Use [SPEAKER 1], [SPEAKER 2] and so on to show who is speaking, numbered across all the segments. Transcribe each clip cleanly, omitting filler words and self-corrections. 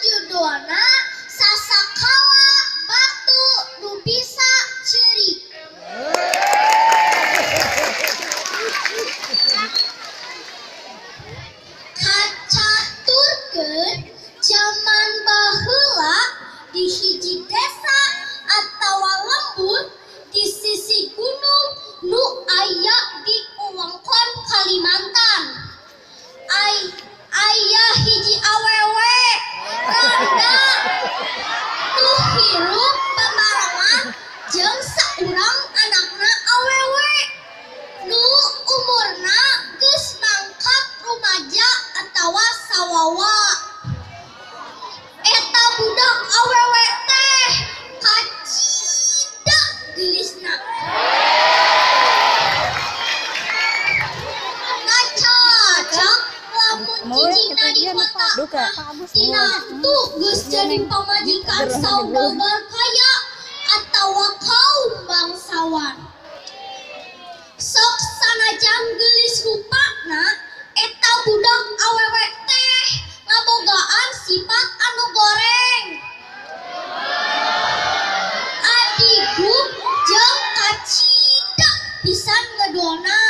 [SPEAKER 1] judulna Sasakala Batu Nu Bisa Ceurik. Kacaturkeun jaman baheula di hiji desa atawa lembur di sisi gunung nu aya di wewengkon Kalimantan. Aya hiji awewe randa nu hirup babarengan jeung saurang anakna awewe nu umurna geus mangkat rumaja atawa sawawa. Eta budak awewe teh kacida geulisna. Ngacacak lamun cicingna di kota mah tinamtu geus jadi pamajikan saudagar kaya atawa kaum bangsawan. Sok sanajan geulis rupana, eta budak awewe teh ngabogaan sifat anu goreng, adigung jeung kacida pisan ngedona.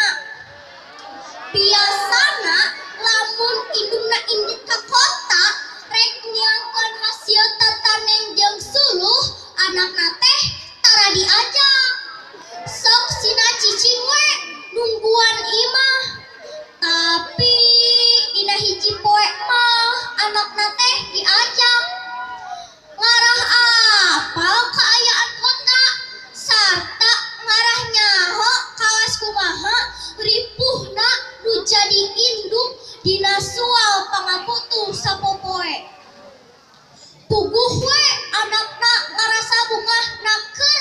[SPEAKER 1] Biasana lamun indungna indit ka kota rek niangkeun hasil tatanen jeung suluh, anakna teh tara diajak. Sok sina cicing we nungguan imah. Tapi dina hiji poe mah anakna teh diajak. Ngarah apal kaayaan kota sarta ngarah nyaho kawas kumaha ripuhna nu jadi indung dina sual pangabutuh sapopoe. Puguh we anakna ngarasa bungah naker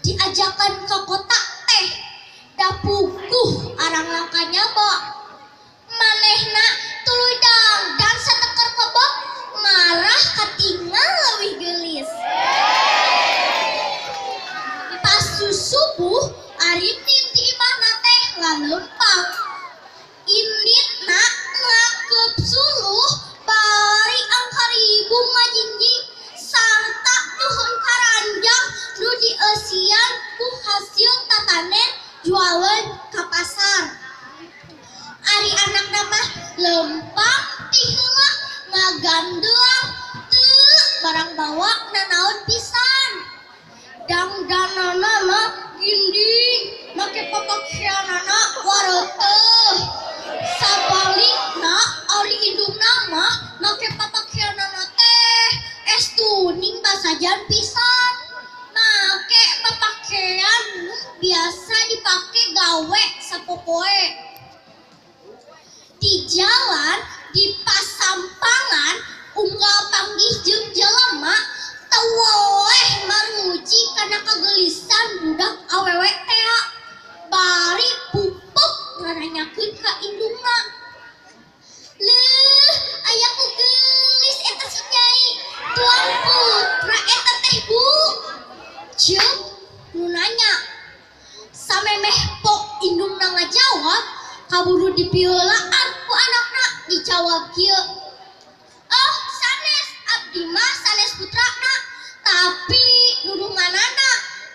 [SPEAKER 1] diajakan ke kota teh. Da puguh arang langka nyaba. Manehna tuluy dangdan sateker kebok ngarah katingal leuwih geulis. Pas susubuh ari ti imahna teh lalempang. Inditna ngakeup suluh bari angkaribung ngajingjing sarta nuhun karanjang nu dieusian ku hasil tatanen jualan ka pasar. Ari anakna mah lempang ti heula ngagandelang teu barang bawa nanaon pisan. Dangdanana ginding make papakeanana wareuteuh. Sabalikna ari indungna mah make papakeanana teh es tuning basajan pisan. Make papakean nu biasa dipake gawe sapopoe. Di jalan di pasampangan unggal panggih jeung jelema teu weleh maruji kana kageulisan budak awewe tea. Bari pupuk ngaranyakeun ka indungna. Leuh, aya ku geulis eta si Nyai. Tuan putra eta teh bu. Ceuk nu nanya. Samemeh pok indungna ngajawab, kaburu dipiheulaan ku anakna dijawab kieu. Oh, sanes abdi mah sanes putrana, tapi nurunganana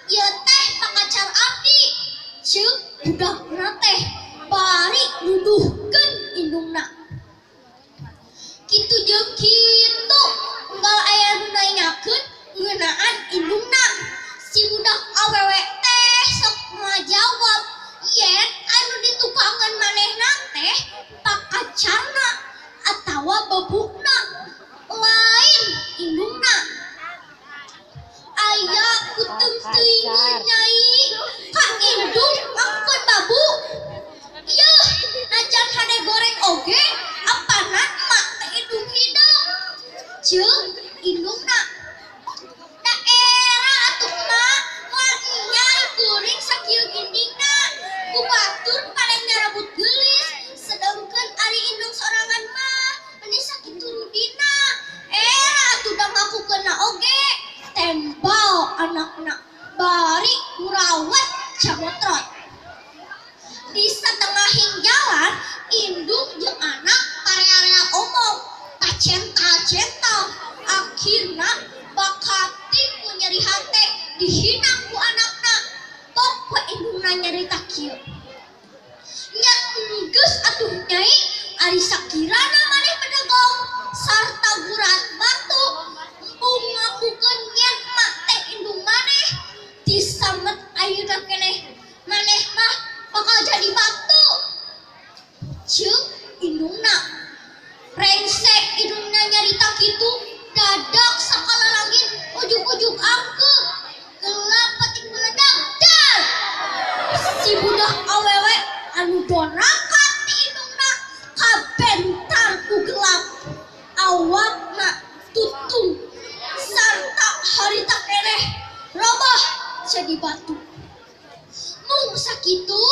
[SPEAKER 1] ieu teh pakacar abdi. Ceuk budakna teh bari nuduhkeun indungna. Kitu jeung kitu unggal aya nu nanyakeun ngeunaan indungna. Si budak awewe teh sok ngajawab yen anu ditukangan manehna teh pakacarna atawa bebukna lain indungna. Aya kuteung teuingeun Nyai ka indung ngakukeun babu. Yeuh, najan hade goreng oge apana emak teh indung hideung. Ceuk indungna. Da era atuh emak moal nyai kuring sakieu gindingna. Ku batur paling nyarabut geulis sedengkeun ari indung sorangan mah meni sakitu rudina. Era atuh da ngakukeunna oge. Tembal anakna bari kurawat camotrot. Di satengahing jalan indung jeung anak parea-rea omong tacental-cental. di batu. Mung sakitu